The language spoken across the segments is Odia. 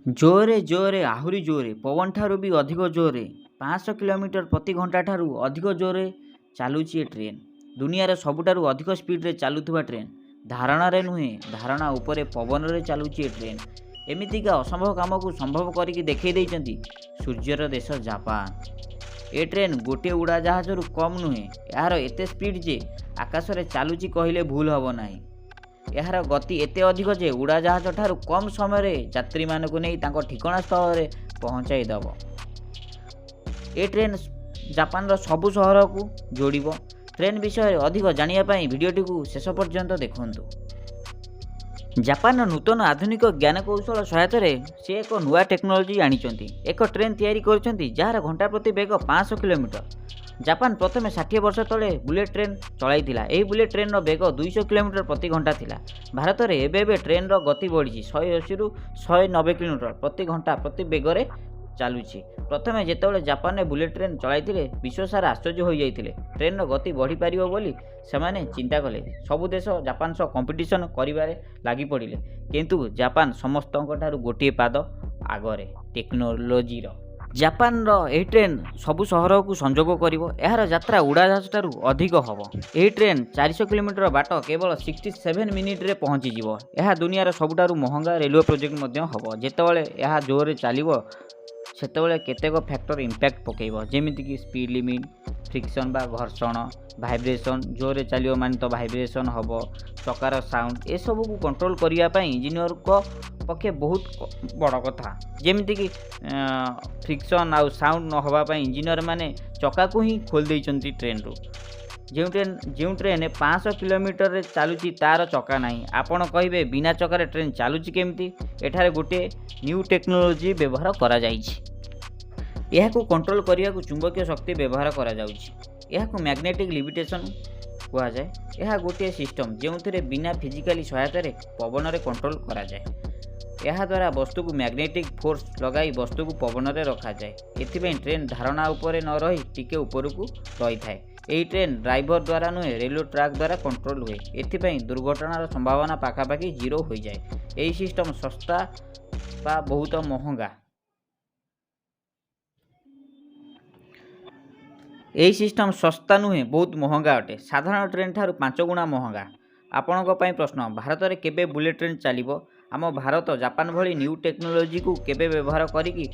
ଜୋରରେ ଜୋରରେ, ଆହୁରି ଜୋରରେ, ପବନଠାରୁ ବି ଅଧିକ ଜୋରରେ, 500 କିଲୋମିଟର ପ୍ରତି ଘଣ୍ଟାଠାରୁ ଅଧିକ ଜୋରରେ ଚାଲୁଛି ଏ ଟ୍ରେନ୍। ଦୁନିଆର ସବୁଠାରୁ ଅଧିକ ସ୍ପିଡ଼ରେ ଚାଲୁଥିବା ଟ୍ରେନ୍। ଧାରଣାରେ ନୁହେଁ, ଧାରଣା ଉପରେ ପବନରେ ଚାଲୁଛି ଏ ଟ୍ରେନ୍। ଏମିତିକା ଅସମ୍ଭବ କାମକୁ ସମ୍ଭବ କରିକି ଦେଖାଇ ଦେଇଛନ୍ତି ସୂର୍ଯ୍ୟର ଦେଶ ଜାପାନ। ଏ ଟ୍ରେନ୍ ଗୋଟିଏ ଉଡ଼ାଜାହାଜରୁ କମ୍ ନୁହେଁ। ଏହାର ଏତେ ସ୍ପିଡ଼ ଯେ ଆକାଶରେ ଚାଲୁଛି କହିଲେ ଭୁଲ ହେବ ନାହିଁ। ଏହାର ଗତି ଏତେ ଅଧିକ ଯେ ଉଡ଼ାଜାହାଜ ଠାରୁ କମ୍ ସମୟରେ ଯାତ୍ରୀମାନଙ୍କୁ ନେଇ ତାଙ୍କ ଠିକଣା ସ୍ଥଳରେ ପହଞ୍ଚାଇ ଦେବ। ଏ ଟ୍ରେନ୍ ଜାପାନର ସବୁ ସହରକୁ ଯୋଡ଼ିବ। ଟ୍ରେନ୍ ବିଷୟରେ ଅଧିକ ଜାଣିବା ପାଇଁ ଭିଡ଼ିଓଟିକୁ ଶେଷ ପର୍ଯ୍ୟନ୍ତ ଦେଖନ୍ତୁ। ଜାପାନର ନୂତନ ଆଧୁନିକ ଜ୍ଞାନକୌଶଳ ସହାୟତାରେ ସେ ଏକ ନୂଆ ଟେକ୍ନୋଲୋଜି ଆଣିଛନ୍ତି। ଏକ ଟ୍ରେନ୍ ତିଆରି କରିଛନ୍ତି, ଯାହାର ଘଣ୍ଟା ପ୍ରତି ବେଗ 500 କିଲୋମିଟର। ଜାପାନ ପ୍ରଥମେ 60 ବର୍ଷ ତଳେ ବୁଲେଟ୍ ଟ୍ରେନ୍ ଚଳାଇଥିଲା। ଏହି ବୁଲେଟ୍ ଟ୍ରେନ୍ର ବେଗ 200 କିଲୋମିଟର ପ୍ରତି ଘଣ୍ଟା ଥିଲା। ଭାରତରେ ଏବେ ଏବେ ଟ୍ରେନ୍ର ଗତି ବଢ଼ିଛି, 180ରୁ 190 କିଲୋମିଟର ପ୍ରତି ଘଣ୍ଟା ପ୍ରତି ବେଗରେ ଚାଲୁଛି। ପ୍ରଥମେ ଯେତେବେଳେ ଜାପାନରେ ବୁଲେଟ୍ ଟ୍ରେନ୍ ଚଳାଇଥିଲେ, ବିଶ୍ୱ ସାରା ଆଶ୍ଚର୍ଯ୍ୟ ହୋଇଯାଇଥିଲେ। ଟ୍ରେନ୍ର ଗତି ବଢ଼ିପାରିବ ବୋଲି ସେମାନେ ଚିନ୍ତା କଲେ। ସବୁ ଦେଶ ଜାପାନ ସହ କମ୍ପିଟିସନ୍ କରିବାରେ ଲାଗିପଡ଼ିଲେ। କିନ୍ତୁ ଜାପାନ ସମସ୍ତଙ୍କ ଠାରୁ ଗୋଟିଏ ପାଦ ଆଗରେ ଟେକ୍ନୋଲୋଜିର। ଜାପାନର ଏହି ଟ୍ରେନ୍ ସବୁ ସହରକୁ ସଂଯୋଗ କରିବ। ଏହାର ଯାତ୍ରା ଉଡ଼ାଜାହାଜ ଠାରୁ ଅଧିକ ହେବ। ଏହି ଟ୍ରେନ୍ 400 କିଲୋମିଟର ବାଟ କେବଳ 67 ମିନିଟରେ ପହଞ୍ଚିଯିବ। ଏହା ଦୁନିଆର ସବୁଠାରୁ ମହଙ୍ଗା ରେଲୱେ ପ୍ରୋଜେକ୍ଟ ମଧ୍ୟ ହେବ। ଯେତେବେଳେ ଏହା ଜୋରରେ ଚାଲିବ, ସେତେବେଳେ କେତେକ ଫ୍ୟାକ୍ଟର ଇମ୍ପାକ୍ଟ ପକାଇବ, ଯେମିତିକି ସ୍ପିଡ଼ ଲିମିଟ୍, ଫ୍ରିକ୍ସନ୍ ବା ଘର୍ଷଣ, ଭାଇବ୍ରେସନ୍। ଜୋରରେ ଚାଲିବ ମାନେ ତ ଭାଇବ୍ରେସନ୍ ହେବ, ଚକାର ସାଉଣ୍ଡ, ଏସବୁକୁ କଣ୍ଟ୍ରୋଲ କରିବା ପାଇଁ ଇଞ୍ଜିନିୟରଙ୍କ ପକ୍ଷେ ବହୁତ ବଡ଼ କଥା। ଯେମିତିକି ଫ୍ରିକ୍ସନ୍ ଆଉ ସାଉଣ୍ଡ ନ ହେବା ପାଇଁ ଇଞ୍ଜିନିୟର ମାନେ ଚକାକୁ ହିଁ ଖୋଲି ଦେଇଛନ୍ତି ଟ୍ରେନ୍ରୁ। ଯେଉଁ ଟ୍ରେନ୍ 500 କିଲୋମିଟରରେ ଚାଲୁଛି, ତା'ର ଚକା ନାହିଁ। ଆପଣ କହିବେ, ବିନା ଚକାରେ ଟ୍ରେନ୍ ଚାଲୁଛି କେମିତି? ଏଠାରେ ଗୋଟିଏ ନ୍ୟୁ ଟେକ୍ନୋଲୋଜି ବ୍ୟବହାର କରାଯାଇଛି। ଏହାକୁ କଣ୍ଟ୍ରୋଲ କରିବାକୁ ଚୁମ୍ବକୀୟ ଶକ୍ତି ବ୍ୟବହାର କରାଯାଉଛି। ଏହାକୁ ମ୍ୟାଗ୍ନେଟିକ୍ ଲିଭିଟେସନ୍ କୁହାଯାଏ। ଏହା ଗୋଟିଏ ସିଷ୍ଟମ୍, ଯେଉଁଥିରେ ବିନା ଫିଜିକାଲି ସହାୟତାରେ ପବନରେ କଣ୍ଟ୍ରୋଲ କରାଯାଏ। ଏହାଦ୍ୱାରା ବସ୍ତୁକୁ ମ୍ୟାଗ୍ନେଟିକ୍ ଫୋର୍ସ ଲଗାଇ ବସ୍ତୁକୁ ପବନରେ ରଖାଯାଏ। ଏଥିପାଇଁ ଟ୍ରେନ୍ ଧାରଣା ଉପରେ ନ ରହି ଟିକେ ଉପରକୁ ରହିଥାଏ। ଏହି ଟ୍ରେନ୍ ଡ୍ରାଇଭର ଦ୍ୱାରା ନୁହେଁ, ରେଲୱେ ଟ୍ରାକ୍ ଦ୍ୱାରା କଣ୍ଟ୍ରୋଲ ହୁଏ। ଏଥିପାଇଁ ଦୁର୍ଘଟଣାର ସମ୍ଭାବନା ପାଖାପାଖି ଜିରୋ ହୋଇଯାଏ। ଏହି ସିଷ୍ଟମ୍ ଶସ୍ତା ବା ବହୁତ ମହଙ୍ଗା? ଏହି ସିଷ୍ଟମ୍ ଶସ୍ତା ନୁହେଁ, ବହୁତ ମହଙ୍ଗା ଅଟେ। ସାଧାରଣ ଟ୍ରେନ୍ ଠାରୁ 5 ଗୁଣା ମହଙ୍ଗା। ଆପଣଙ୍କ ପାଇଁ ପ୍ରଶ୍ନ, ଭାରତରେ କେବେ ବୁଲେଟ୍ ଟ୍ରେନ୍ ଚାଲିବ? ଆମ ଭାରତ ଜାପାନ ଭଳି ନ୍ୟୁ ଟେକ୍ନୋଲୋଜିକୁ କେବେ ବ୍ୟବହାର କରିକି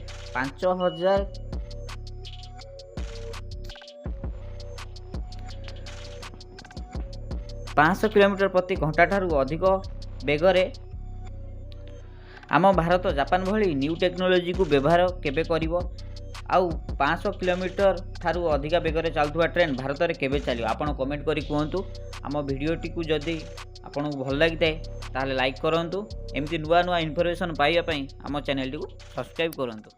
5500 କିଲୋମିଟର ପ୍ରତି ଘଣ୍ଟାଠାରୁ ଅଧିକ ବେଗରେ, ଆମ ଭାରତ ଜାପାନ ଭଳି ନ୍ୟୁ ଟେକ୍ନୋଲୋଜିକୁ ବ୍ୟବହାର କେବେ କରିବ ଆଉ 500 କିଲୋମିଟର ଠାରୁ ଅଧିକା ବେଗରେ ଚାଲୁଥିବା ଟ୍ରେନ୍ ଭାରତରେ କେବେ ଚାଲିବ? ଆପଣ କମେଣ୍ଟ କରି କୁହନ୍ତୁ। ଆମ ଭିଡ଼ିଓଟିକୁ ଯଦି ଆପଣଙ୍କୁ ଭଲ ଲାଗିଥାଏ, ତାହେଲେ ଲାଇକ୍ କରନ୍ତୁ। ଏମିତି ନୂଆ ନୂଆ ଇନଫର୍ମେସନ୍ ପାଇବା ପାଇଁ ଆମ ଚ୍ୟାନେଲଟିକୁ ସବସ୍କ୍ରାଇବ୍ କରନ୍ତୁ।